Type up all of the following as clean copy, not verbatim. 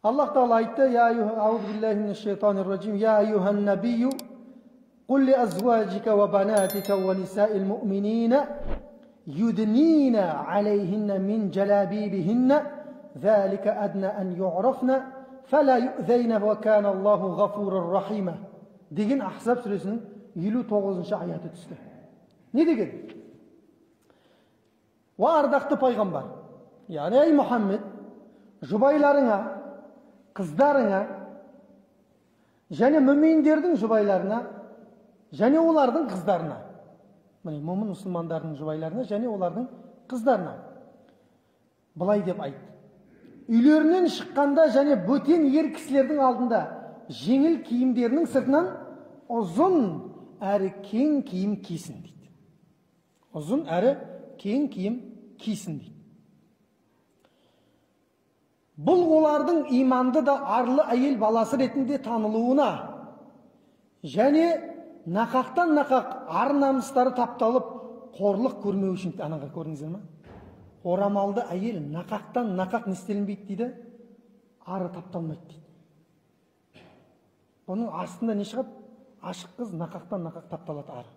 Аллах тағала айтты: «Я аузу я айюхан набию, قل لأزواجك وبناتك ونساء المؤمنين يدنين عليهن من جلابيبهن ذلك أدنى أن يعرفن فلا يؤذين وكان الله غفورا رحيما» деген Ахзаб сүресінің 59-шы аяты түсті. Не деген? Уа ардақты пайғамбар, яғни әй Мұхаммед, жұбайларыңа, қыздарыңа және мүминдердің жұбайларына және олардың қыздарына, міне момын мұсылмандардың жұбайларына және олардың қыздарына былай деп айт: үйлерінен шыққанда және бөтен ер кісілердің алдында жеңіл киімдерінің сыртынан ұзын әрі кең киім кисін дейді. Ұзын әрі кең киім кисін дейді. Бұл олардың иманды да арлы әйел баласы ретінде танылуына және нақақтан нақақ ар намыстары тапталып қорлық көрмеу үшін. Анаға көрдіңіздер ма? Орамалды әйел нақақтан нақақ не істелінбейді дейді, ары тапталмайды дейді. Оның астында не шығады? Ашық қыз нақақтан нақақ тапталады ары.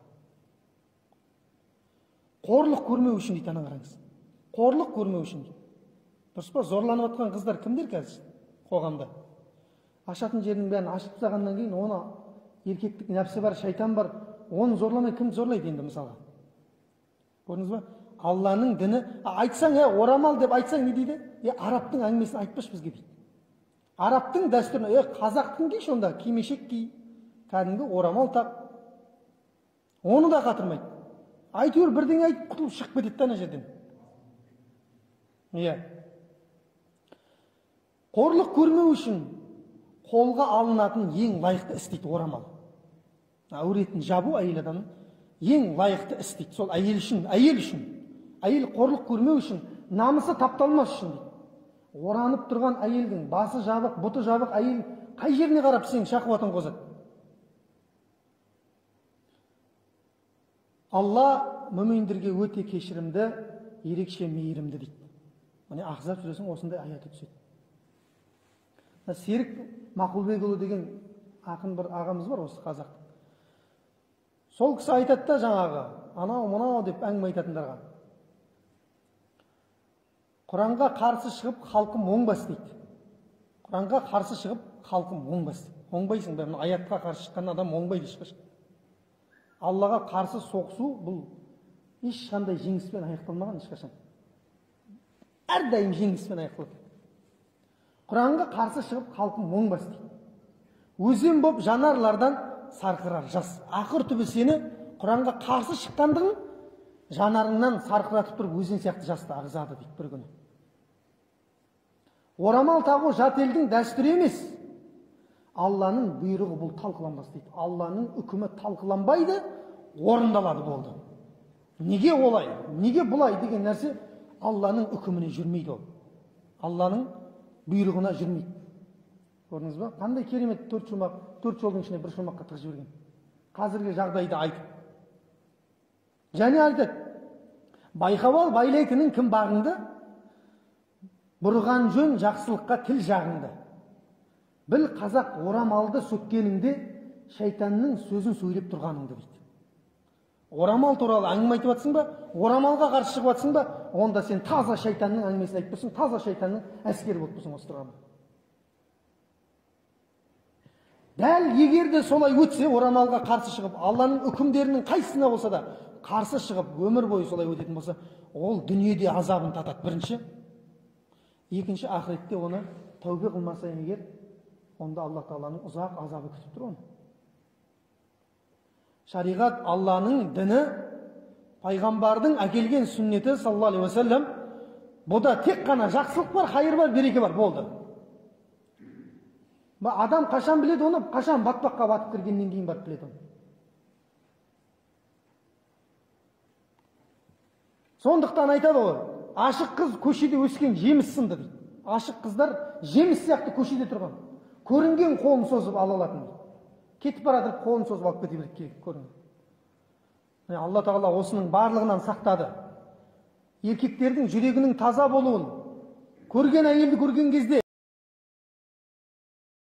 Қорлық көрмеу үшін дейді, ана қараңыз. Қорлық көрмеу үшін дейді. Дұрыс па? Зорланып жатқан қыздар кімдер қазір қоғамда? Ашатын жерінің бәрін ашып тастағаннан кейін оны еркектік нәпсі бар, шайтан бар, оны зорламай кім зорлайды енді мысалға? Көрдіңіз ба? Алланың діні, айтсаң, орамал деп айтсаң не дейді? Арабтың әңгімесін айтпашы бізге дейді. Арабтың дәстүрін, қазақтың киші онда, кимешек ки, кәдімгі орамал тақ. Оны да қатырмайды. Әйтеуір бірдеңе айтып құтылып шығып кетеді ана жерден. Иә. Қорлық көрмеу үшін қолға алынатын ең лайықты іс дейді орамал. Әуретін жабу әйел адамның ең лайықты іс дейді. Сол әйел үшін, әйел үшін. Әйел қорлық көрмеу үшін, намысы тапталмас үшін дейді. Оранып тұрған әйелдің басы жабық, бұты жабық әйел қай жеріне қарап сен шахуатын қозады? Алла мүминдерге өте кешірімді, ерекше мейірімді дейді. Міне Ахзаб сүресінің осындай аяты түседі. Серік Мақұлбекұлы деген ақын бір ағамыз бар осы қазақтың. Сол кісі айтады да жаңағы, анау мынау деп әңгіме айтатындарға. Құранға қарсы шығып халқым оңбас дейді. Құранға қарсы шығып халқым оңбас. Оңбайсың ба? Мына аятқа қарсы шыққан адам оңбайды ешқашан. Аллаға қарсы соғысу бұл ешқандай жеңіспен аяқталмаған ешқашан. Әрдайым жеңіспен аяқталады. Құранға қарсы шығып халқым оңбас дейді. Өзен боп жанарлардан сарқырар жас. Ақыр түбі сені Құранға қарсы шыққандығың жанарыңнан сарқыратып тұрып өзен сияқты жасты ағызады дейді бір күні. Орамал тағу жат елдің дәстүрі емес. Алланың бұйрығы бұл талқыланбас дейді. Алланың үкімі талқыланбайды, орындалады болды. Неге олай, неге бұлай деген нәрсе Алланың үкіміне жүрмейді ол. Алланың бұйрығына жүрмейді. Көрдіңіз ба? Қандай керемет төрт шумақ, төрт жолдың ішіне бір шумаққа тығып жіберген. Қазіргі жағдайды айтып. Және айтады, байқап ал байлайтының кім бағыңды, бұрған жөн жақсылыққа тіл жағыңды. Біл қазақ орамалды сөккеніңде шайтанның сөзін сөйлеп тұрғаныңды дейді. Орамал туралы әңгіме айтып жатсың ба, орамалға қарсы шығып жатсың ба, онда сен таза шайтанның әңгімесін айтып тұрсың, таза шайтанның әскері болып тұрсың осы тұрғанда. Дәл егер де солай өтсе, орамалға қарсы шығып, Алланың үкімдерінің қайсысына болса да қарсы шығып, өмір бойы солай өтетін болса, ол дүниеде азабын татады бірінші. Екінші, ақыретте оны тәубе қылмаса егер, онда Алла Тағаланың ұзақ азабы күтіп тұр оны. Шариғат Алланың діні, пайғамбардың әкелген сүннеті саллаллаху алейхи уассалам, бұда тек қана жақсылық бар, хайыр бар, береке бар, болды. Адам қашан біледі оны? Қашан батпаққа батып кіргеннен кейін барып біледі оны. Сондықтан айтады ғой, ашық қыз көшеде өскен жеміс сынды дейді. Ашық қыздар жеміс сияқты көшеде тұрған. Көрінген қолын созып ала алатын. Кетіп баратып қолын созып алып кете береді көрінген. Алла Тағала осының барлығынан сақтады. Еркектердің жүрегінің таза болуын, көрген әйелді көрген кезде